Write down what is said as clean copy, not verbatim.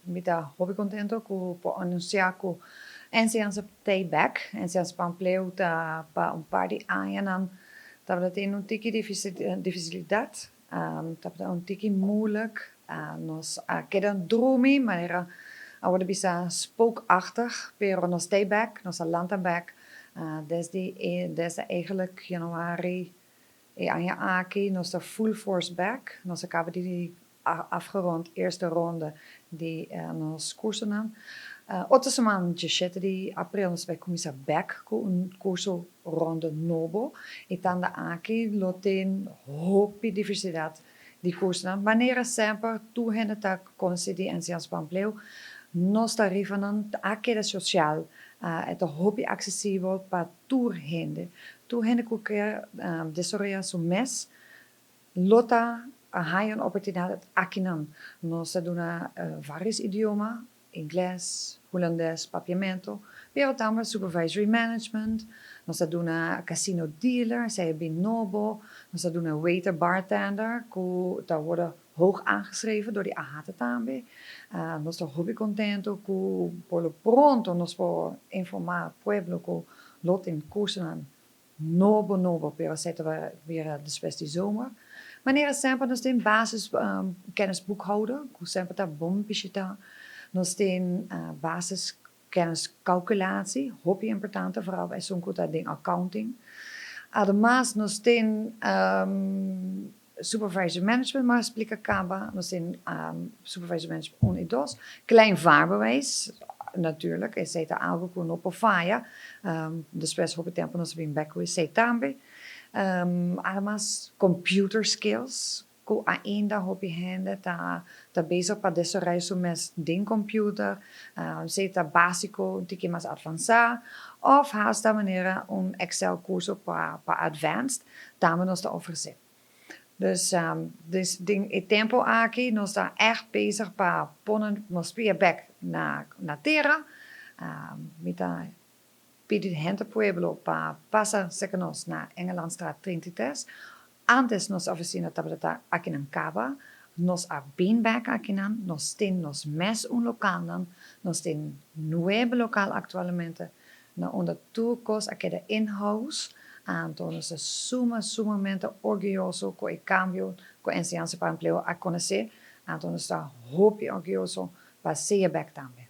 Mi ta hopi contento cu por anuncia cu Enseñansa ta back. Enseñansa pa Empleo ta pa un par di aña tabata tin un tiki dificilidad, tabata un tiki moeilijk. Nos a keda drumi, manera awor bisa spookachtig, pero nos ta back, nos a lanta back desde eigenlijk januari e aña aki, nos ta full force back. Nos a caba di afgerond eerste ronde di nos cursonan. Otro siman, 17 di april, nos ta bay cuminsa back cu un curso ronde nobo. Y tambe aki lo tin hopi diversidad di cursonan. Manera semper, tur hende ta conoce di Enseñansa pa Empleo. Nos tarifanan a keda social, e ta hopi accesibel pa tur hende. Tur hende cu kier desaroya su mes, lo ta haya un oportunidad akinan. Nos ta duna varios idioma, Ingles, Hulandes, Papiamento, pero tambe supervisory management, nos ta duna casino dealer, esey bin nobo, nos ta duna waiter bartender, cu ta worden hoog aangeschreven door di AHATA tambe. Nos ta hopi contento cu por lo pronto nos por informa pueblo cu lo tin cursonan nobo nobo, pero esey ta weer despues di zomer. Manera semper, nos tin basis kennis boekhouder, cu semper ta bon bishita. Nos tin basis kennis calculatie, hopi importante, vooral bij esun cu ta den accounting. Ademas, nos tin supervisor management, m'a explica caba. Nos tin supervisor management 1 y 2. Klein vaarbewijs, natuurlijk, esey ta algo cu no por faya. Despues hopi tempo nos bin back cu esey tambe. Ademas, computer skills, cu ainda hopi hende ta bezig pa desaroya su mes den computer, sea ta basico, un tiki mas avansa, of hasta manera un Excel curso pa advanced, tambe nos ta ofrece. Dus den e tempo aki nos ta echt bezig pa pone nos pia back na tera. Mi ta pidi hende pueblo pa pasa cerca nos na Engelandstraat 33. Antes nos oficina tabata aki na caba. Nos a bin back akinan, nos tin nos mes un local, nos tin nuebe local actualmente, na unda tur cos a keda in-house. Anto, nos ta sumamente orguyoso cu e cambio cu Enseñansa pa Empleo a conoce. Anto, nos ta hopi orguyoso pa sea back tambe.